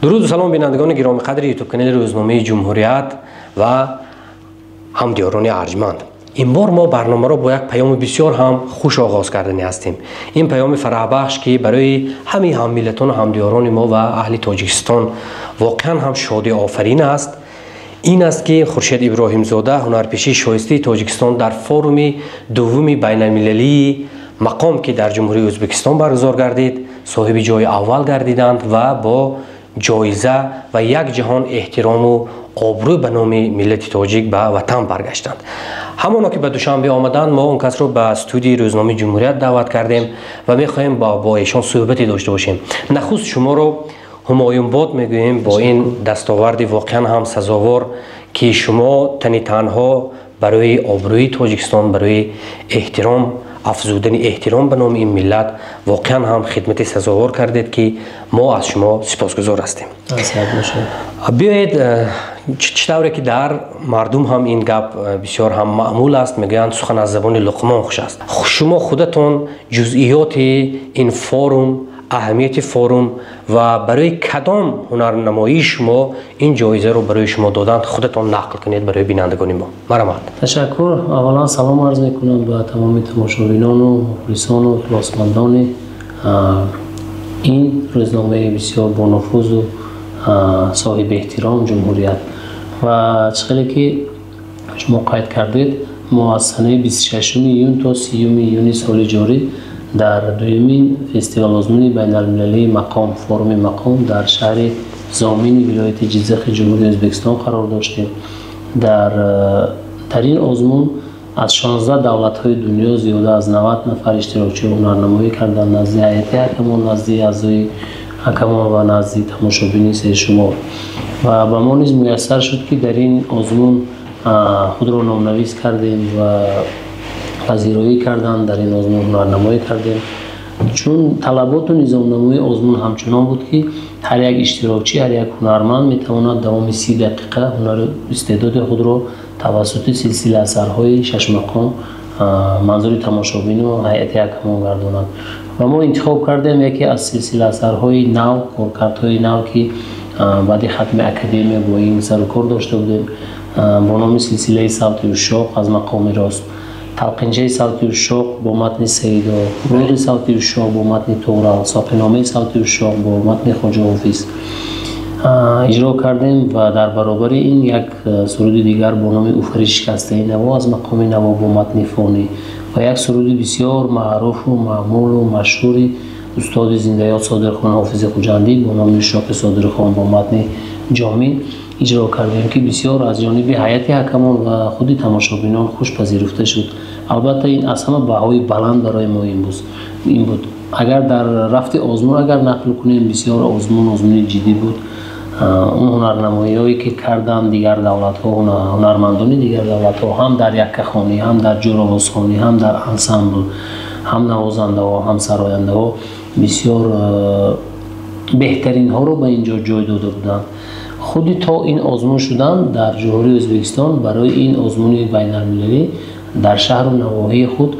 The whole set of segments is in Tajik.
Дуруду салом, бинандагони гиромиқадри ютуб-канали рӯзномаи Ҷумҳурият ва ҳамдиёрони арҷманд. Ин бор мо барномаро бо як паёми бисёр ҳам хуш оғоз кардани ҳастем. Ин паёми фараҳбахш, ки барои ҳамаи ҳаммиллатону ҳамдиёрони мо ва аҳли Тоҷикистон воқеан ҳам шодиофарин аст, ин аст, ки Хуршед Иброҳимзода, ҳунарпешии шоистаи Тоҷикистон, дар форуми дуввуми байналмилалии мақом, ки дар Ҷумҳурии Ӯзбекистон баргузор гардид, соҳиби ҷои аввал гардиданд ва бо ҷоиза ва як ҷаҳон эҳтирому обрӯ ба номи миллати тоҷик ба ватан баргаштанд. Ҳамоно ки ба Душанбе омаданд, мо он касро ба студияи рӯзномаи Ҷумҳурият даъват кардем ва мехоҳем бо эшон суҳбате дошта бошем. Нахуст шуморо ҳумоюнбод мегӯем бо ин дастоварди воқеан ҳам сазовор, ки шумо тани танҳо барои обрӯи Тоҷикистон, барои эҳтиром афзудани эҳтиром ба номи ин миллат воқеан ҳам хидмати сазовор кардед, ки мо аз шумо сипосгузор ҳастем. Биёед, чӣ тавре ки дар мардум ҳам ин гап бисёр ҳам маъмул аст, мегӯянд, сухан аз забони Луқмон хуш аст. Шумо худатон ҷузъиёти ин форум, аҳамияти форум ва барои кадом ҳунарнамоии шумо ин ҷоизаро барои шумо доданд, худатон нақл кунед барои бинандагони мо. Марҳамат. Ташаккур. Аввалан салом арз мекунам ба тамоми тамошобинону мухлисону ихлосмандони ин рӯзномаи бисёр бонуфузу соҳиби эҳтиром Ҷумҳурият. Ва чӣ хеле ки шумо қайд кардед, мо аз санаи 26 июн то 30 июни соли ҷорӣ дар дуюмин фестивал-озмуни байналмилалии мақом, форуми мақом, дар шаҳри Зомини вилояти Ҷиззахи Ҷумҳурии Ӯзбекистон қарор доштем. Дар ин озмун аз 16 давлатҳои дунё зиёда аз 90 нафар иштирокчӣ ҳунарнамоӣ карданд назди ҳайати ҳакамон, назди аъзои ҳакамон ва назди тамошобини сершумор. Ва ба мо низ муяссар шуд, ки дар ин озмун худро номнавис кардем ва пазироӣ кардан, дар ин озмун ҳунарнамоӣ кардем, чун талаботу низомнамои озмун ҳамчунон буд, ки ҳар як иштирокчӣ, ҳар як ҳунарманд метавонад давоми 30 дақиқа ҳунару истеъдоди худро тавассути силсила асарҳои шашмақом манзури тамошобину ҳайати ҳакамон гардонад. Ва мо интихоб кардем яке аз силсила асарҳои нав, коркардҳои нав, ки баъди хатми академия бо ин сарукор дошта будем, бо номи силсилаи Савти ушшоқ аз мақоми рост, талқинчаи Савти ушшоқ бо матни Саидо, рӯғи Савти ушшоқ бо матни Туғрал, соқиномаи Савти ушшоқ бо матни Хоҷа Ҳофиз иҷро кардем. Ва дар баробари ин як суруди дигар бо номи Уфари шикастаи наво аз мақоми наво бо матни фонӣ ва як суруди бисёр маъруфу маъмулу машҳури устоди зиндаёд Содирхон Ҳофизи Хуҷандӣ бо номи Ушшоқи Содирхон бо матни Ҷомӣ иҷро кардем, ки бисёр аз ҷониби ҳайати ҳакамон ва худи тамошобинон хуш пазируфта шуд. Албатта, ин аз ҳама баҳои баланд барои мо ин буд. Агар дар рафти озмун агар нақл кунем, бисёр озмун озмуни ҷиддӣ буд. Он ҳунарнамоиҳое ки карданд дигар давлатҳо, ҳунармандони дигар давлатҳо, ҳам дар яккахонӣ, ҳам дар ҷуровозхонӣ, ҳам дар ансамбл, ҳам навозандаҳо, ҳам сарояндаҳо, бисёр беҳтаринҳоро ба ин ҷо ҷой дода буданд. Худи то ин озмун шудан дар Ҷумҳурии Ӯзбекистон барои ин озмуни байналмилалӣ дар шаҳру навоҳии худ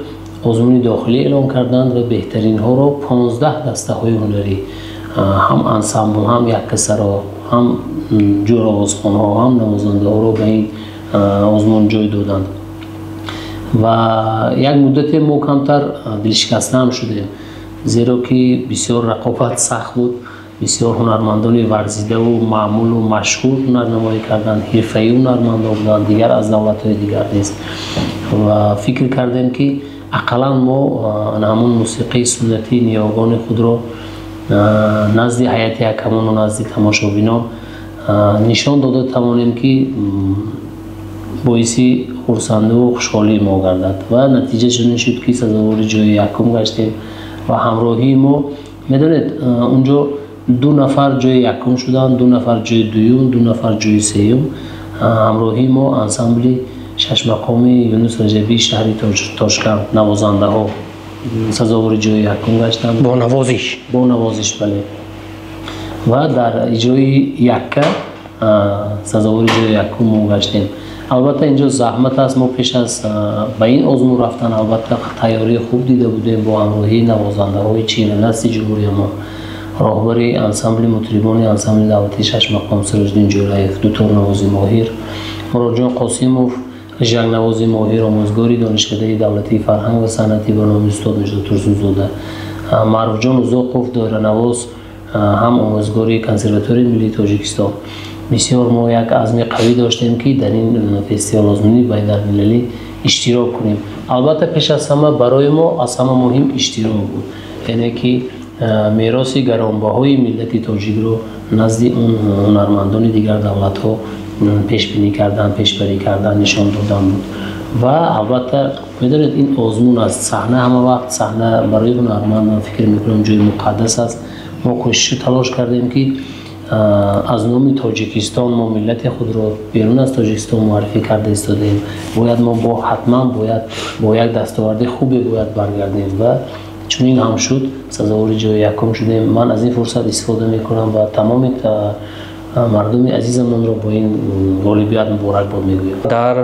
озмуни дохилӣ эълон карданд ва беҳтаринҳоро 15 дастаҳои ҳунарӣ, ҳам ансамбл, ҳам яккасаро, ҳам ҷуровозхонҳо, ҳам навозандаҳоро ба ин озмун ҷой доданд. Ва як муддате мо камтар дилшикастаам шудем, зеро ки бисёр рақобат сахт буд, бисёр ҳунармандони варзидаву маъмулу машҳур ҳунарнамоӣ карданд, ҳирфаӣ ҳунармандон буданд, дигар аз давлатҳои дигар низ. Ва фикр кардем, ки ақаллан мо ҳамун мусиқии суннатии ниёгони худро назди ҳайати ҳакамону назди тамошобинон нишон дода тавонем, ки боиси хурсандиву хушҳолии мо гардад. Ва натиҷа чунин шуд, ки сазовори ҷои якум гаштем. Ва ҳамроҳии мо, медонед, унҷо ду нафар ҷои якум шуданд, ду нафар ҷои дуюм, ду нафар ҷои сеюм. Ҳамроҳии мо ансамбли шашмақоми Юнус Раҷабии шаҳри Тошканд, навозандаҳо сазовори ҷои якум гаштанд. Бо навозиш? Бо навозиш, бале. Ва дар иҷрои якка сазовори ҷои якум мо гаштем. Албатта, инҷо заҳмат аст. Мо пеш аз ба ин озмун рафтан, албатта, тайёрии хуб дида будем бо ҳамроҳии навозандаҳои чиранасти ҷумҳурия мо. Роҳбари ансамбли мутрибони ансамбли давлатии шашмақом Сироҷиддин Ҷӯраев, дуторнавози моҳир, Муроҷон Қосимов, ғижакнавози моҳир, омӯзгори Донишкадаи давлатии фарҳанг ва санъатӣ ба номи устод Мирзо Турсунзода, Маъруфҷон Узоқов, доиранавоз, ҳам омӯзгори Консерваторияи миллии Тоҷикистон. Бисёр мо як азми қавӣ доштем, ки дар ин фестивал озмуни байналмилалӣ иштирок кунем. Албатта, пеш аз ҳама барои мо аз ҳама муҳим иштирок буд, яъне ки мероси гаронбаҳои миллати тоҷикро назди он ҳунармандони дигар давлатҳо пешбинӣ кардан, пешбарӣ кардан, нишон додан буд. Ва албатта, медонед, ин озмун аст, саҳна ҳама вақт саҳна барои ҳунарманд, ман фикр мекунам, ҷои муқаддас аст. Мо кӯшишу талош кардем, ки аз номи Тоҷикистон мо миллати худро берун аз Тоҷикистон муаррифӣ карда истодаем. Бояд мо бо ҳатман бояд бо як дастоварди хубе бояд баргардем ва чунин ҳам шуд, сазовори ҷои якум шудем. Ман аз ин фурсат истифода мекунам ва тамоми мардуми азизамонро бо ин ғолибият муборакбод мегӯям. Дар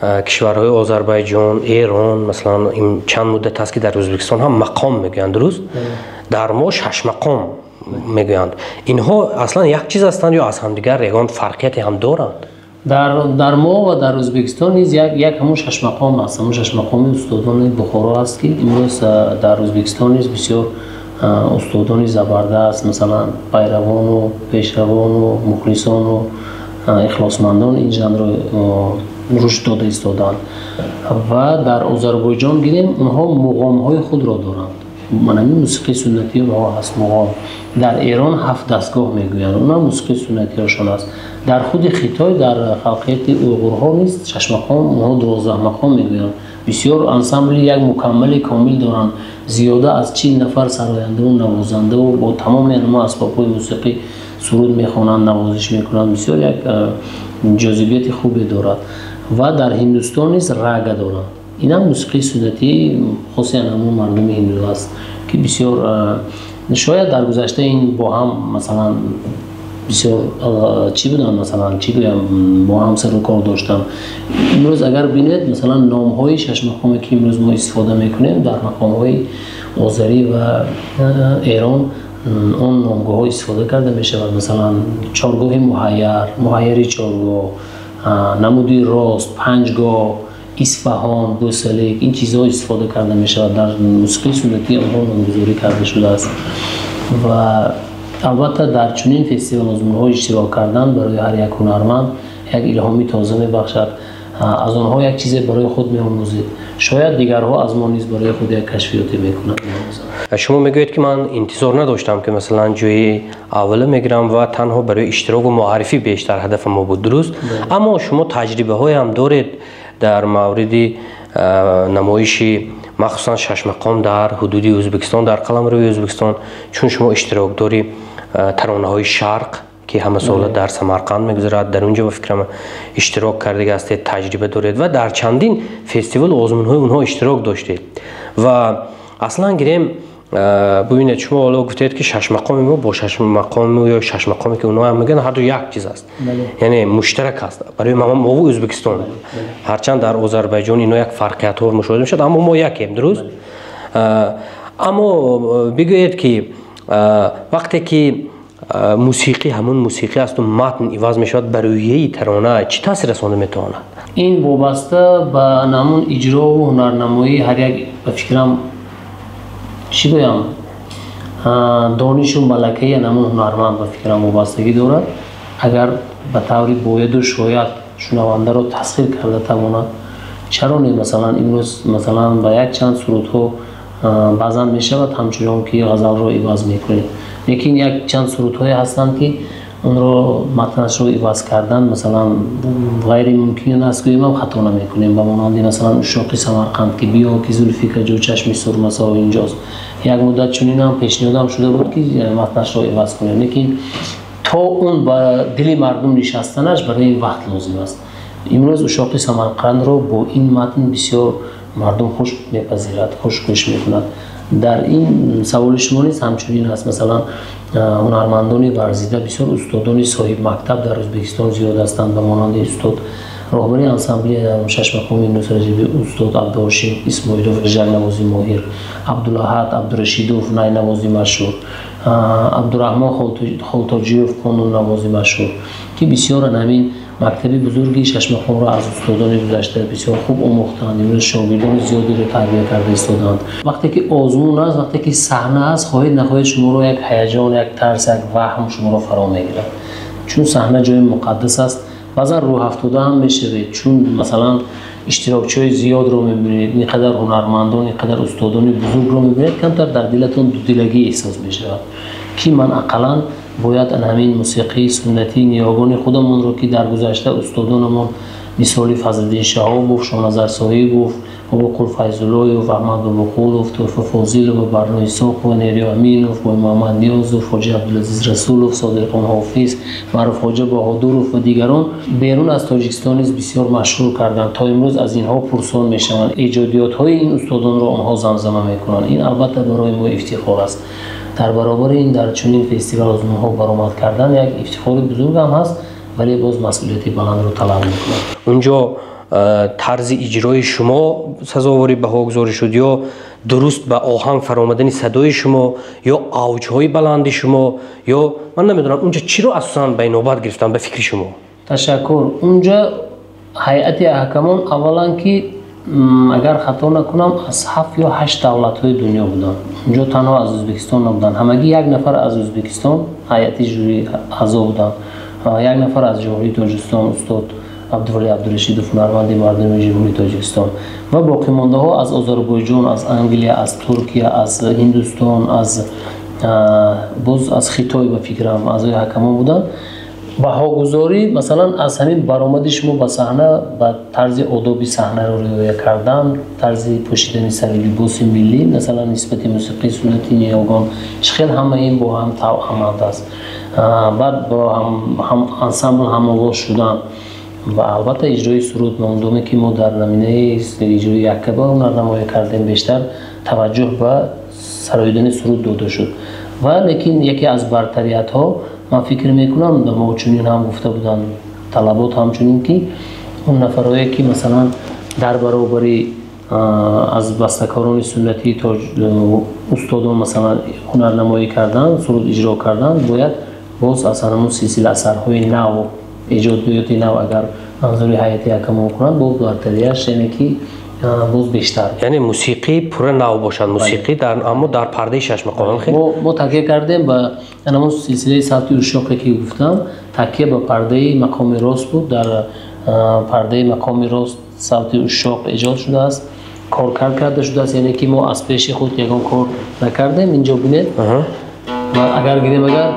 кишварҳои Озарбойҷон, Эрон, масалан, чанд муддат аст, ки дар Ӯзбекистон ҳам мақом мегӯянд, дуруст? Дар мо шашмақом мегӯянд. Инҳо аслан як чиз ҳастанд ё аз ҳамдигар ягон фарқияте ҳам доранд? Дар мо ва дар Ӯзбекистон низ як ҳамун шашмақом аст, ҳамун шашмақоми устодони Бухоро аст, ки имрӯз дар Ӯзбекистон низ бисёр устодони забардаст, масалан, пайравону пешравону мухлисону ихлосмандон ин жанрро рушд дода истодаанд. Ва дар Озарбойҷон гирем, онҳо муғомҳои худро доранд, манами мусиқии суннатии онҳо ҳаст муғом. Дар Эрон ҳафт дастгоҳ мегӯянд, онам мусиқии суннатиашон аст. Дар худи Хитой, дар халқияти уйғурҳо низ шашмақом, онҳо 12 мақом мегӯянд. Бисёр ансамбли як мукаммали комил доранд, зиёда аз 40 нафар сарояндаву навозандаву бо тамоми анвоъ асбобҳои мусиқӣ суруд мехонанд, навозиш мекунанд. Бисёр як ҷозибияти хубе дорад. Ва дар Ҳиндустон низ рага доранд, инам мусиқии суннатии хоси ҳамун мардуми ҳинду аст, ки бисёр шояд дар гузашта ин бо ҳам, масалан, бисёр чӣ буданд, масалан, чӣ гӯям, бо ҳам сару кор доштанд. Имрӯз агар бинед, масалан, номҳои шашмақоме, ки имрӯз мо истифода мекунем, дар мақомҳои озарӣ ва Эрон он номгоҳҳо истифода карда мешавад. Масалан, чоргоҳи муҳайяр, муҳайяри чоргоҳ, намуди рост, панҷгоҳ, Исфаҳон, Бӯсалик, ин чизҳо истифода карда мешавад. Дар мусиқии суннатии онҳо номгузорӣ карда шудааст. Ва албатта, дар чунин фестивал озмунҳо иштирок кардан барои ҳар як ҳунарманд як илҳоми тоза мебахшад, аз онҳо як чизе барои худ меомӯзед, шояд дигарҳо аз мо низ барои худ як кашфиёте мекунанд. Шумо мегӯед, ки ман интизор надоштам, ки масалан ҷои аввала мегирам ва танҳо барои иштироку муаррифӣ бештар ҳадафи мо буд, дуруст? Аммо шумо таҷрибаҳоям доред дар мавриди намоиши махсусан шашмақом дар ҳудуди Ӯзбекистон, дар қаламрави Ӯзбекистон, чун шумо иштирокдори таронаҳои Шарқ, ки ҳамасола дар Самарқанд мегузарад, дар он ҷо ба фикрам иштирок кардага ҳастед, таҷриба доред ва дар чандин фестивалу озмунҳои онҳо иштирок доштед. Ва аслан гирем, бубинед, шумо ҳоло гуфтед, ки шашмақоми мо бо шашмақому ё шашмақоме, ки онҳо ҳам мегӯянд, ҳарду як чиз аст, яъне муштарак аст барои мову Ӯзбекистон. Ҳарчанд дар Озарбойҷон ино як фарқиятҳо мушоҳида мешавад, аммо мо якем, дуруст? Аммо бигӯед, ки вақте ки мусиқӣ ҳамун мусиқӣ асту матн иваз мешавад, ба рӯҳияи тарона чӣ таъсир расонда метавонад? Ин вобаста ба ҳамун иҷрову ҳунарнамоии ҳар як, ба фикрам, чӣ гӯям, донишу малакаи ҳамун ҳунарманд, ба фикрам, вобастагӣ дорад. Агар ба таври бояду шояд шунавандаро тасхир карда тавонад, чаро не? Масалан, имрӯз, масалан, ба як чанд сурудҳо баъзан мешавад ҳамчунон ки ғазалро иваз мекунед, лекин як чанд сурудҳое ҳастанд, ки онро матнашро иваз кардан, масалан, ғайримумкин аст гӯем ҳам хато намекунем. Ба монанди, масалан, Ушшоқи Самарқанд, ки биё, ки зулфи каҷу чашми сурмасо инҷост. Як муддат чунинам пешниҳодам шуда буд, ки матнашро иваз кунем, лекин то он ба дили мардум нишастанаш барои ин вақт лозим аст. Имрӯз Ушшоқи Самарқандро бо ин матн бисёр мардум хуш мепазирад, хуш гӯш мекунад. Дар ин саволи шумо низ ҳамчунин аст. Масалан, ҳунармандони варзида, бисёр устодони соҳибмактаб дар Ӯзбекистон зиёд ҳастанд, ба монанди устод, роҳбари ансамбли шашмақоми Нусраҷиби устод Абдуҳошим Исмоилов, ғижакнавози моҳир, Абдулаҳад Абдурашидов, найнавози машҳур. Абдураҳмон Холтоҷиев, қонуннавози машҳур, ки бисёр ҳамин мактаби бузурги шашмақомро аз устодони гузашта бисёр хуб омӯхтанд, имрӯз шогирдони зиёдеро тарбия карда истодаанд. Вақте ки озмун аст, вақте ки саҳна аст, хоҳед нахоҳед шуморо як ҳаяҷон, як тарс, як ваҳм шуморо фаро мегирад. Чун саҳна ҷои муқаддас аст, баъзан рӯҳафтода ҳам мешавед, чун масалан иштирокчиҳои зиёдро мебинед, ин қадар ҳунармандон, ин қадар устодони бузургро мебинед, камтар дар дилатон дудилагӣ эҳсос мешавад, ки ман ақаллан бояд ҳамин мусиқии суннатии ниёгони худамонро, ки дар гузашта устодонамон мисоли Фазлиддин Шаҳобов, Шоназар Соҳибов, Бобоқул Файзуллоев, Аҳмад Бобоқулов, Тӯҳфа Фозилова, Барно Исоқова, Нериё Аминов, Боймуҳаммад Ниёзов, Ҳоҷи Абдулазиз Расулов, Содиқхон Ҳофиз, Маъруф Ҳоҷа Баҳодуров ва дигарон берун аз Тоҷикистон низ бисёр машҳур карданд. То имрӯз аз инҳо пурсон мешаванд, эҷодиётҳои ин устодонро онҳо замзама мекунанд. Ин албатта барои мо ифтихор аст. Дар баробари ин дар чунин фестивал озмунҳо баромад кардан як ифтихори бузург ҳам ҳаст, вале боз масъулияти баландро талаб мекунад. Унҷо тарзи иҷрои шумо сазовори баҳогузорӣ шуд ё дуруст ба оҳанг фаромадани садои шумо ё авҷҳои баланди шумо, ё ман намедонам унҷо чиро асосан ба инобат гирифтан ба фикри шумо? Ташаккур. Унҷо ҳайати ҳакамон аввалан ки агар хато накунам аз 7 ё 8 давлатҳои дунё буданд. Унҷо танҳо аз Ӯзбекистон набуданд, ҳамагӣ як нафар аз Ӯзбекистон ҳайати жюри аъзо буданд, як нафар аз Ҷумҳурии Тоҷикистон устод Абдували Абдурашидов, ҳунарманди мардуми Ҷумҳурии Тоҷикистон, ва боқимондаҳо аз Озарбойҷон, аз Англия, аз Туркия, аз Ҳиндустон, аз боз аз Хитой ба фикрам аъзои ҳакамон буданд. Баҳогузорӣ масалан аз ҳамин баромади шумо ба саҳна, ба тарзи одоби саҳнаро риоя кардан, тарзи пӯшидани сари либоси миллӣ, масалан нисбати мусиқии суннати ниёгон, чӣ хел ҳама ин бо ҳам тавъаманд аст, баъд бо ансамбл ҳамовоз шудан ва албатта иҷрои суруд. Мондоме ки мо дар наминаи иҷрои яккаба ҳунарнамоӣ кардем, бештар таваҷҷӯҳ ба сароидани суруд дода шуд. Ва лекин яке аз бартариятҳо ман фикр мекунам, мо чунин ҳам гуфта буданд талабот ҳамчунин, ки он нафарҳое ки масалан дар баробари аз бастакорони суннатии устодон масалан ҳунарнамоӣ карданд, суруд иҷро карданд, бояд боз аз ҳамон силсила асарҳои нав, эҷодиёти нав агар манзури ҳайати ҳакамон кунанд, боз бартарияш яъне ки боз бештар. Яъне мусиқӣ пурра нав бошад, мусиқӣ аммо дар пардаи шашмақом. Мо такя кардем ба ҳамон силсилаи сабти ушшоқе ки гуфтам, такя ба пардаи мақоми рост буд. Дар пардаи мақоми рост сабти ушшоқ эҷод шудааст, коркард карда шудааст, яъне ки мо аз пеши худ ягон кор накардем. Инҷо бинед, агар гирем, агар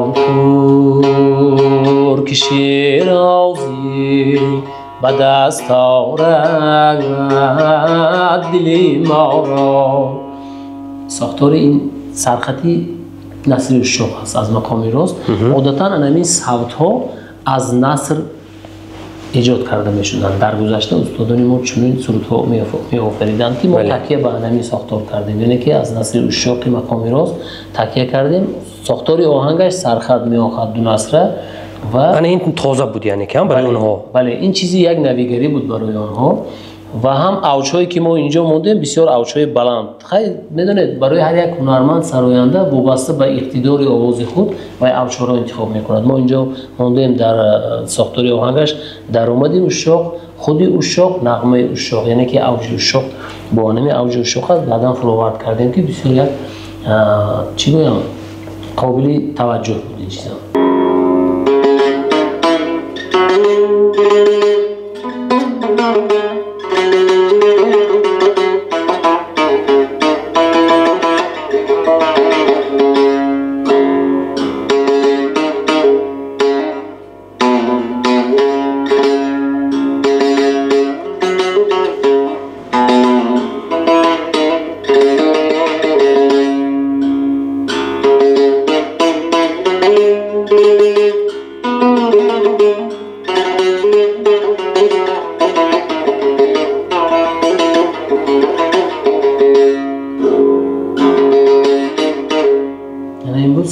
он турки шерозӣ ба даст орад дили моро, сохтори ин сархати насри ушшоқ аст аз мақоми рост. Одатан ҳамин савтҳо аз наср эҷод карда мешуданд. Дар гузашта устодони мо чунин сурудҳо меофариданд, ки мо такя ба ҳамин сохтор кардем, яъне ки аз насри ушшоқи мақоми рост такя кардем. Сохтори оҳангаш сархат меохад ду насра ва ин тоза буд, яъне ки ҳам барои онҳо. Бале, ин чизи як навигарӣ буд барои онҳо. Ва ҳам авҷҳое ки мо инҷо мондем бисёр авҷҳои баланд. Хай медонед, барои ҳар як ҳунарманд сароянда вобаста ба иқтидори овози худ вай авҷҳоро интихоб мекунад. Мо инҷо мондем дар сохтори оҳангаш даромади ушшоқ, худи ушшоқ, нағмаи ушшоқ, яъне ки авҷи ушшоқ бо ҳамин авҷи ушшоқ аст. Баъдан фуровард кардем, ки бисёр як чӣ гӯям, қобили таваҷҷӯҳ буд ин чиза.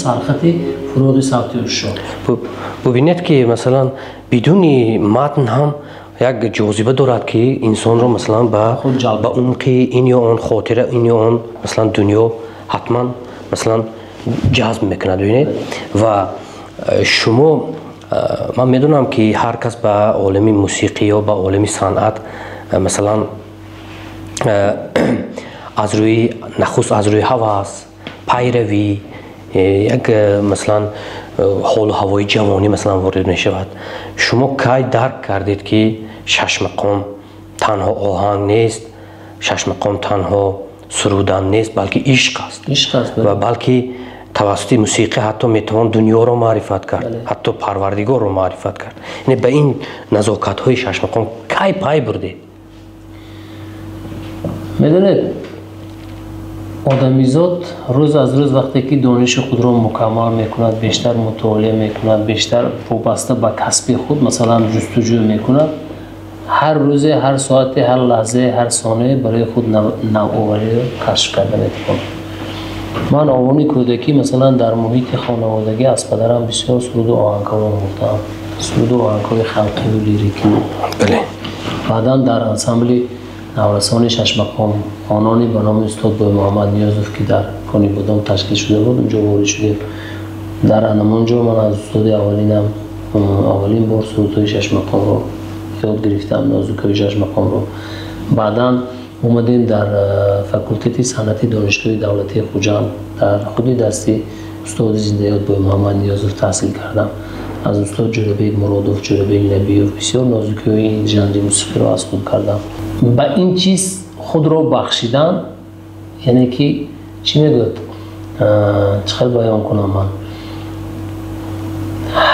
Сархати фуроғи савти ушшоқ. Бубинед ки масалан бидуни матн ҳам як ҷозиба дорад, ки инсонро масалан ба умқи ин ё он хотира, ин ё он масалан дунё ҳатман Масалан, ҷазб мекунад, бибинед. Ва шумо, ман медонам, ки ҳар кас ба олами мусиқӣ ё ба олами санъат, масалан, аз рӯи нахуст аз рӯи ҳавас, пайравӣ, як, масалан, ҳолу ҳавои ҷавонӣ, масалан, ворид мешавад. Шумо кай дарк кардед, ки шашмақом танҳо оҳанг нест, шашмақом танҳо сурудан нест, балки ишқ аст ва балки тавассути мусиқӣ ҳатто метавон дунёро маърифат кард, ҳатто Парвардигорро маърифат кард? Яъне ба ин назокатҳои шашмақом кай пай бурдед? Медонед, одамизод рӯз аз рӯз вақте ки дониши худро мукаммал мекунад, бештар мутолиа мекунад, бештар вобаста ба касби худ, масалан, ҷустуҷӯ мекунад, ҳар рӯзе, ҳар соате, ҳар лаҳзае, ҳар соние барои худ навовариро кашф карда метавонад. Ман овони кӯдакӣ, масалан, дар муҳити хонаводагӣ аз падарам бисёр суруду оҳангҳоро омӯхтаам, суруду оҳангҳои халқиву лирикӣ. Баъдан дар ансамбли наврасони шашмақом хонони ба номи устод Бой Муҳаммад Ниёзов, ки дар Конибодом ташкил шуда буд, унҷо ворид шудем. Дар анамон ҷо ман аз устоди аввалинам аввалин бор сурудҳои шашмақомро ёд гирифтам, нозукиҳои шашмақомро. Баъдан омадем, дар факултети санъати Донишгоҳи давлатии Хуҷанд дар худи дасти устоди зиндаёд Бой Муҳаммад Ниёзов таҳсил кардам. Аз устод Ҷӯрабек Муродов, Ҷӯрабек Набиев бисёр нозукиҳои ин жанри мусиқиро аз худ кардам. Ба ин чиз худро бахшидан, яъне ки чӣ мегӯяд, чӣ хел баён кунам, ман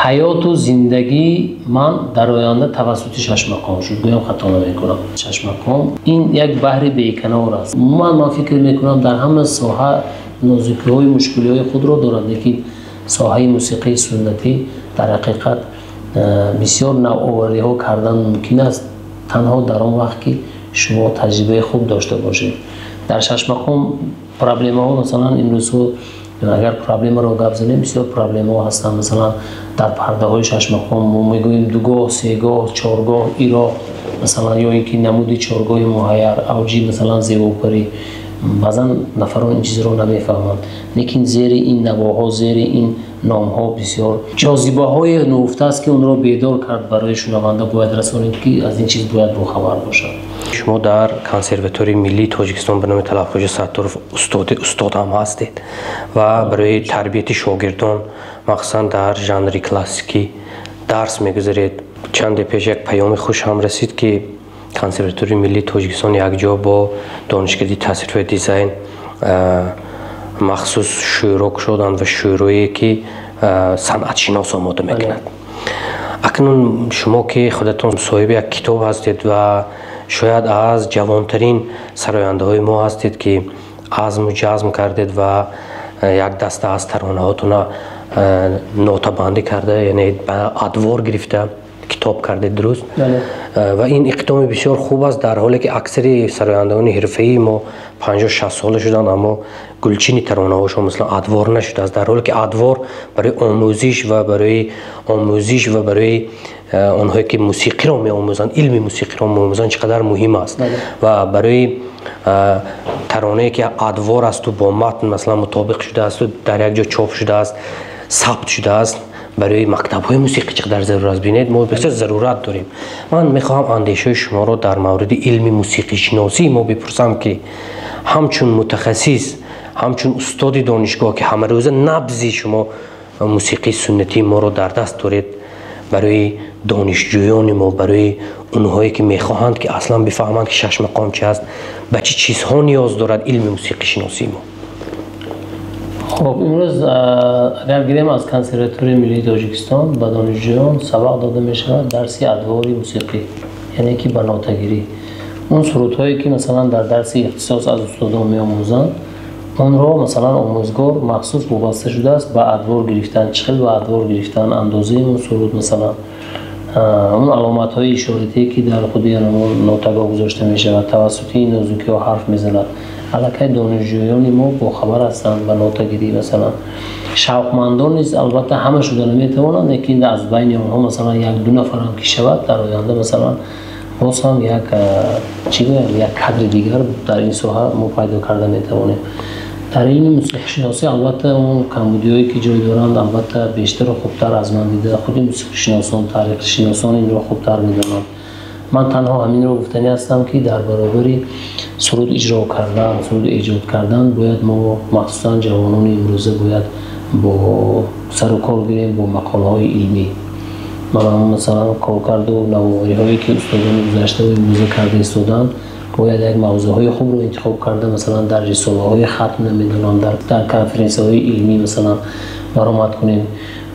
ҳаёту зиндагии ман дар оянда тавассути шашмақом шуд, гӯям хато намекунам. Шашмақом ин як баҳри беканор аст. Ман фикр мекунам, дар ҳама соҳа нозукиҳои мушкилиҳои худро дорад, лекин соҳаи мусиқии суннатӣ дар ҳақиқат бисёр навовариҳо кардан мумкин аст, танҳо дар он вақт ки шумо таҷрибаи хуб дошта бошед. Дар шашмақом проблемаҳо, масалан, имрӯзҳо агар проблемаро гап занем, бисёр проблемаҳо ҳастанд. Масалан, дар пардаҳои шашмақом мо мегӯем дугоҳ, сегоҳ, чоргоҳ, ироқ, масалан, ё ин ки намуди чоргоҳи муҳайяр, авҷи, масалан, зебопарӣ. Баъзан нафарон ин чизро намефаҳманд, лекин зери ин навоҳо, зери ин номҳо бисёр ҷозибаҳое нуҳуфтааст, ки онро бедор кард барои шунаванда бояд расонид, ки аз ин чиз бояд бохабар бошад. Шумо дар Консерваторияи миллии Тоҷикистон ба номи Талабхоҷа Сатторов устод ҳам ҳастед ва барои тарбияти шогирдон, махсусан дар жанри классикӣ, дарс мегузаред. Чанде пеш як паёми хуш ҳам расид, ки Консерваторияи миллии Тоҷикистон якҷо бо Донишкадаи тасвир ва дизайн махсус шӯро кушоданд ва шӯрое ки санъатшинос омода мекунад. Акнун шумо, ки худатон соҳиби як китоб ҳастед ва шояд аз ҷавонтарин сарояндаҳои мо ҳастед, ки азму ҷазм кардед ва як даста аз таронаҳотона нотабандӣ карда, яъне ба адвор гирифта, китоб кардед, дуруст? Ва ин иқдоми бисёр хуб аст, дар ҳоле ки аксари сарояндагони ҳирфаии мо 50-60 сола шуданд, аммо гулчини таронаҳошон, масалан, адвор нашудааст, дар ҳоле ки адвор барои омӯзиш ва барои онҳое ки мусиқиро меомӯзанд, илми мусиқиро меомӯзанд, чӣ қадар муҳим аст. Ва барои таронае ки адвор асту бо матн, масалан, мутобиқ шудаасту дар як ҷо чоп шудааст, сабт шудааст, барои мактабҳои мусиқӣ чӣ қадар зарур аст. Бинед, мо бисёр зарурат дорем. Ман мехоҳам андешаҳои шуморо дар мавриди илми мусиқишиносии мо бипурсам, ки ҳамчун мутахассис, ҳамчун устоди донишгоҳ, ки ҳамарӯза набзи шумо мусиқии суннатии моро дар даст доред, барои донишҷӯёни мо, барои онҳое ки мехоҳанд, ки аслан бифаҳманд, ки шашмақом чи аст, ба чӣ чизҳо ниёз дорад илми мусиқишиносии мо? Хуб, имрӯз агар гирем, аз Консерваторияи миллии Тоҷикистон ба донишҷӯён сабақ дода мешавад дарси адвори мусиқӣ, яъне ки ба нотагирӣ. Он сурудҳое ки, масалан, дар дарси ихтисос аз устодон меомӯзанд, онро, масалан, омӯзгор махсус вобаста шудааст ба адвор гирифтан, чӣ хел ба адвор гирифтан, андозаи он суруд, масалан, он аломатҳои ишоратие, ки дар худи нотагоҳ гузошта мешавад, тавассути ин нозукиҳо ҳарф мезанад. Аллакай донишҷӯёни мо бохабар ҳастанд ба нотагирӣ. Масалан, шавқмандон низ албатта ҳама шуда наметавонанд, лекин аз байни онҳо, масалан, як ду нафарам ки шавад, дар оянда, масалан, боз ҳам як, чӣ гӯям, як кадри дигар дар ин соҳа мо пайдо карда метавонем. Дар илми мусиқишиносӣ, албатта, он камбудиҳое ки ҷой доранд, албатта, бештару хубтар аз ман дида худи мусиқишиносон, таърихшиносон инро хубтар медонанд. Ман танҳо ҳаминро гуфтанӣ ҳастам, ки дар баробари суруд иҷро кардан, суруд эҷод кардан, бояд мо, махсусан ҷавонони имрӯза, бояд бо сару кор гирем бо мақолаҳои илмӣ. Масалан, коркарду навовариҳое ки устодони гузаштаву имрӯза карда истоданд, бояд як мавзӯъҳои хубро интихоб карда, масалан, дар рисолаҳои хатм, намедонам, дар конференсияҳои илмӣ, масалан, баромад кунем.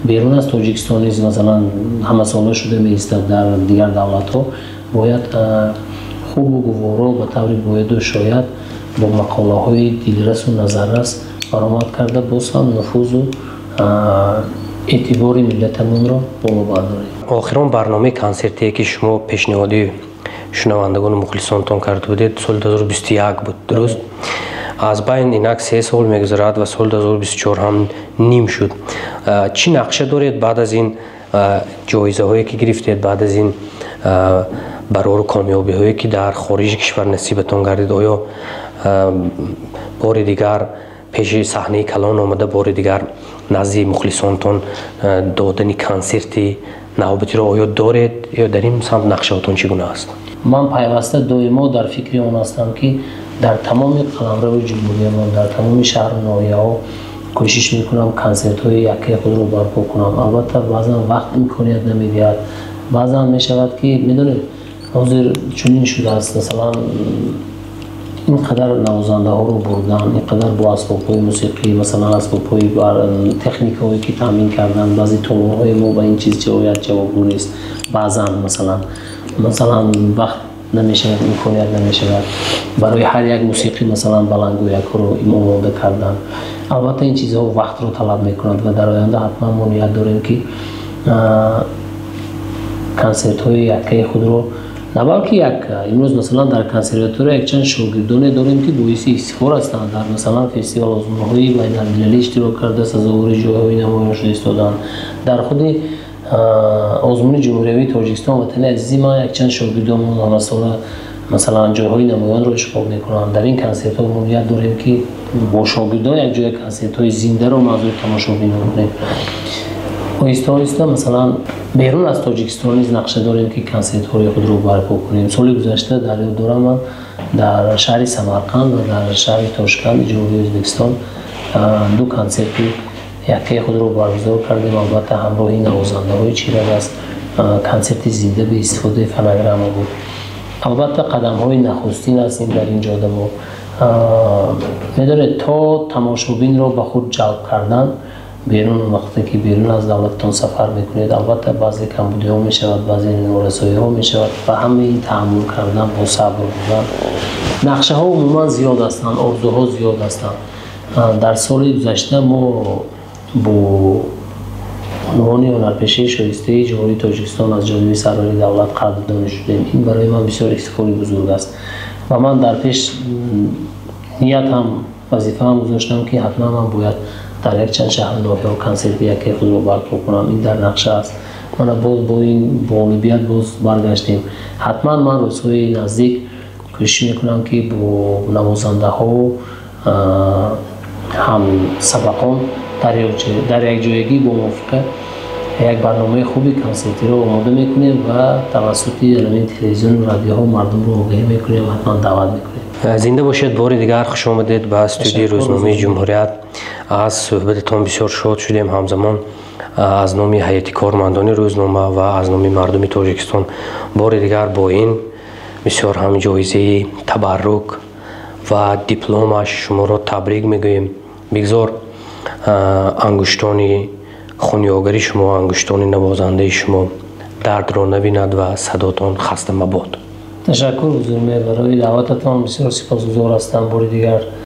Берун аз Тоҷикистон низ, масалан, ҳамасола шуда меистад, дар дигар давлатҳо бояд хубу гуворо, ба таври бояду шояд, бо мақолаҳои дилрасу назаррас баромад карда, боз ҳам нуфузу эътибори миллатамонро боло бардорем. Охирон барномаи консертие, ки шумо пешниҳоди шунавандагону мухлисонтон карда будед, соли 2021 буд, дуруст? Аз байн инак 3 сол мегузарад ва соли 2024 ҳам ним шуд. Чӣ нақша доред баъд аз ин ҷоизаҳое, ки гирифтед, баъд аз ин барору комёбиҳое, ки дар хориҷи кишвар насибатон гардид? Оё бори дигар пеши саҳнаи калон омада, бори дигар назди мухлисонтон додани консерти навбатиро оё доред ё дар ин самт нақшаотон чӣ гуна аст? Ман пайваста, доимо дар фикри он ҳастам, ки дар тамоми қаламрави ҷумҳуриямон, дар тамоми шаҳру ноҳияҳо кӯшиш мекунам консертҳои яккаи худро барпо кунам. Албатта, баъзан вақт имконият намедиҳад, баъзан мешавад, ки медонед, ҳозир чунин шудааст, масалан, ин қадар навозандаҳоро бурдан, ин қадар бо асбобҳои мусиқӣ, масалан, асбобҳои техникаҳое, ки таъмин кардан, баъзе толорҳои мо ба ин чиз ҷавоят ҷавобгӯ нест. Баъзан, масалан, вақт намешавад, имконият намешавад барои ҳар як мусиқӣ, масалан, баландгӯякҳоро омода кардан. Албатта, ин чизҳо вақтро талаб мекунанд ва дар оянда ҳатман мо ният дорем, ки консертҳои яккаи худро, на балки як. Имрӯз, масалан, дар консерватория якчанд шогирдоне дорем, ки боиси ифтихор ҳастанд. Дар, масалан, фестивал, озмунҳои байналмилалӣ иштирок карда, сазовори ҷойҳои намоён шуда истоданд. Дар худи озмуни ҷумҳуриявии Тоҷикистон «Ватани азизи ман» якчанд шогирдонмон ҳамасола, масалан, ҷойҳои намоёнро ишғол мекунанд. Дар ин консертҳо мо ният дорем, ки бо шогирдон якҷоя консертҳои зиндаро манзури тамошобинон кунем. Оҳиста оҳиста, масалан, берун аз Тоҷикистон низ нақша дорем, ки консертҳои худро барпо кунем. Соли гузашта, дар ёд дорам, ман дар шаҳри Самарқанд ва дар шаҳри Тошканд, Ҷумҳурии Ӯзбекистон, ду консерти яккаи худро баргузор кардем. Албатта, ҳамроҳи навозандаҳои чирадаст, консерти зинда бе истифодаи фонограмма буд. Албатта, қадамҳои нахустин ҳастем дар ин ҷода. Мо, медонед, то тамошобинро ба худ ҷалб кардан берун, вақте ки берун аз давлататон сафар мекунед, албатта, баъзе камбудиҳо мешавад, баъзе норасоиҳо мешавад. Ба ҳамаи ин таҳаммул кардан, бо сабр будан. Нақшаҳо умуман зиёд ҳастанд, орзуҳо зиёд ҳастанд. Дар соли гузашта мо бо унвони ҳунарпешаи шоистаи Ҷумҳурии Тоҷикистон аз ҷониби сарвари давлат қадрдонӣ шудем. Ин барои ман бисёр ифтихори бузург аст ва ман дар пеш ният ҳам, вазифаам гузоштам, ки ҳатман ман бояд дар якчанд шаҳру ноҳияҳо консерти яккаи худро барпо кунам. Ин дар нақша аст. Мана, боз бо ин ғолибият боз баргаштем. Ҳатман ман рӯзҳои наздик кӯшиш мекунам, ки бо навозандаҳо ҳам сабақон дар якҷоягӣ бо мувофиқа як барномаи хуби консертиро омода мекунем ва тавассути ҳамин телевизиону радиоҳо мардумро огаҳӣ мекунем, ҳатман даъват мекунем. Зинда бошед. Бори дигар хуш омадед ба студияи рӯзномаи «Ҷумҳурият». Аз суҳбататон бисёр шод шудем. Ҳамзамон аз номи ҳайати кормандони рӯзнома ва аз номи мардуми Тоҷикистон бори дигар бо ин бисёр ҳам ҷоизаи табаррук ва дипломаш шуморо табрик мегӯем. Бигзор ангуштони хунёгари шумо, ангуштони навозандаи шумо дардро набинад ва садотон хаста мабод. Ташаккур, Бузургмеҳр, барои даъвататон бисёр сипосгузор ҳастам бори дигар.